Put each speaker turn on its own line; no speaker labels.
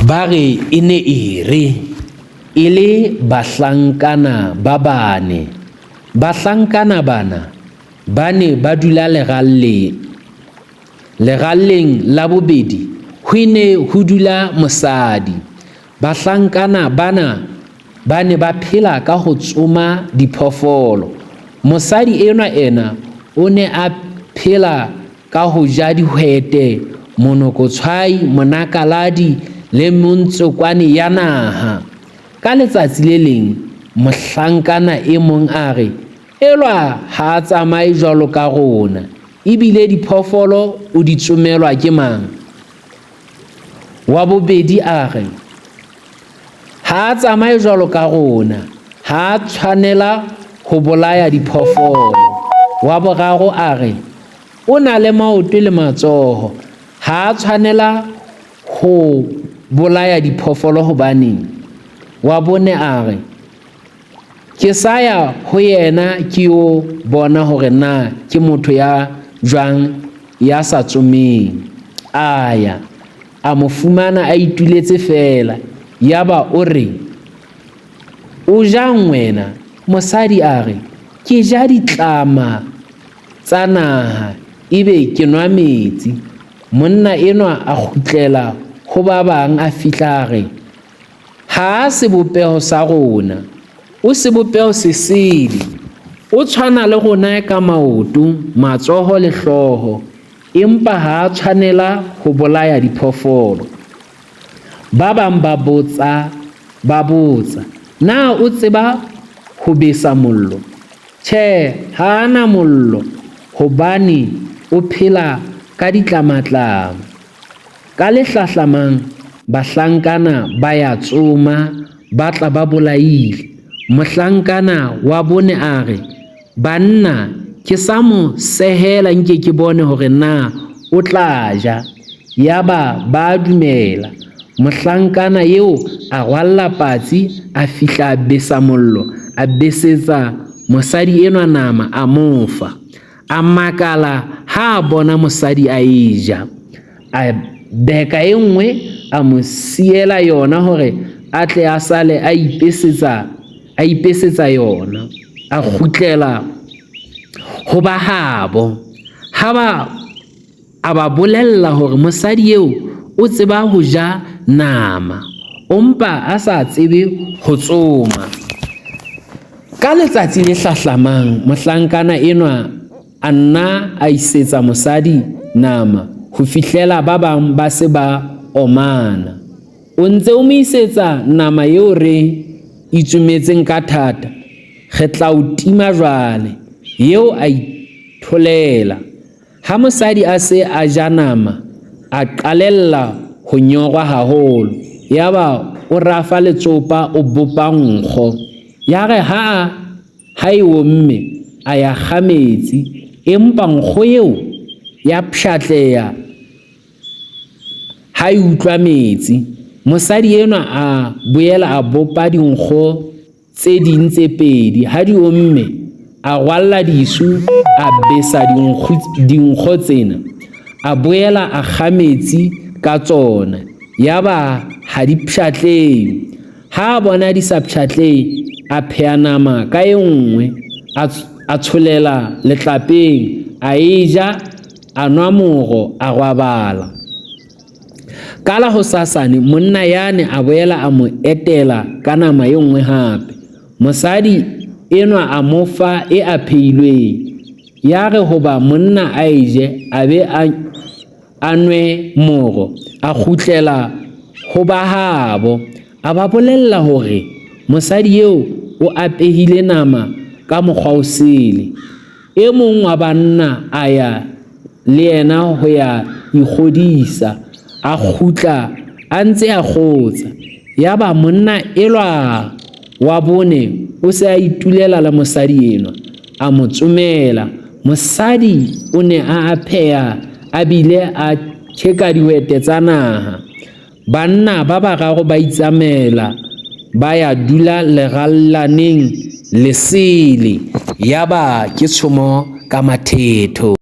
Ba re e ne e re e le bahlankana ba bane. Bahlankana bana ba ne ba dula leralleng. Leralleng la bobedi ho ne ho dula mosadi. Bahlankana bana ba ne ba phela ka ho tsoma diphoofolo. Mosadi enwa ena o ne a phela ka ho ja dihwete, monokotshwai, monakaladi le montsokwane ya naha. Ka letsatsi le leng, mohlankana e mong a re, Elwa ha a tsamaye jwalo ka rona, ebile diphoofolo o di tsomelwa ke mang? Wa bobedi a re, Ha a tsamaye jwalo ka rona, ha a tshwanela ho bolaya diphoofolo. Wa boraro a re, O na le maoto le matsoho, ha a tshwanela ho bolaya diphoofolo hobaneng? Wa bone a re, Ke sa ya ho yena ke yo bona hore na ke motho ya jwang ya sa tsomeng. A ya, a mo fumana a ituletse feela, yaba o re, O jang wena? Mosadi a re, Ke ja ditlama tsa naha ebe ke nwa metsi. Monna enwa a kgutlela ho ba bang a fihla a re, Ha a sebopeho sa rona, o sebopeho se sele. O tshwana le rona ka maoto, matsoho le hlooho, empa ha a tshwanela ho bolaya diphoofolo. Ba bang ba botsa, ba botsa, Na o tseba ho besa mollo? Tjhe, ha a na mollo hobane o phela ka ditlamatlama. Ka le hlahlamang bahlankana ba ya tsoma, ba tla ba bolaile. Mohlankana wa bone a re, Banna, ke sa mo sehela nke ke bone hore na o tla ja. Yaba ba dumela. Mohlankana eo a rwalla patsi, a fihla a besa mollo, a besetsa mosadi enwa nama, a mo fa. A makala ha a bona mosadi a e ja. A beka e nngwe a mo siela yona hore a tle a sale a ipesetsa a ipesetsa yona. A kgutlela ho ba habo. Ha ba A ba bolella hore mosadi eo o tseba ho ja nama, o mpa a sa tsebe ho tsoma. Ka letsatsi le hlahlamang mohlankana enwa a nna a isetsa mosadi nama ho fihlela ba bang ba se ba omana. O ntse o mo isetsa nama eo re itsometseng ka thata, re tla o tima jwale. Eo a itholela. Ha mosadi a se a ja nama, a qalella ho nyorwa haholo. Yaba o rafa letsopa o bopa nkgo. Yare ha a ha e omme, a ya kga metsi, empa nkgo eo ya pshatleha ha e utlwa metsi. Mosadi enwa a boela a bopa dinkgo tse ding tse pedi. Ha di omme, a rwalla disu, a besa dinkgo tsena, a boela a kga metsi ka tsona, yaba ha di pshatlehe. Ha a bona di sa pshatlehe, a pheha nama ka e nngwe, a tsholela letlapeng, a e ja, a nwa moro, a robala. Ka la hosasane monna yane a boela a mo etela ka nama e nngwe hape. Mosadi enwa a mo fa e a phehilweng. Yare hoba monna a e je a be a, a nwe moro, a kgutlela ho ba habo. A ba bolella hore mosadi eo o apehile nama ka mokgwa o sele. E mong wa banna a ya le yena ho ya ikgodisa, a kgutla a ntse a kgotsa. Yaba monna elwa wa bone o se a itulela le mosadi enwa, a mo tsomela. Mosadi o ne a pheha a bile a tjheka dihwete tsa naha. Banna ba bararo ba itsamaela ba ya dula lerallaneng lesele. Yaba ke tshomo ka mathetho.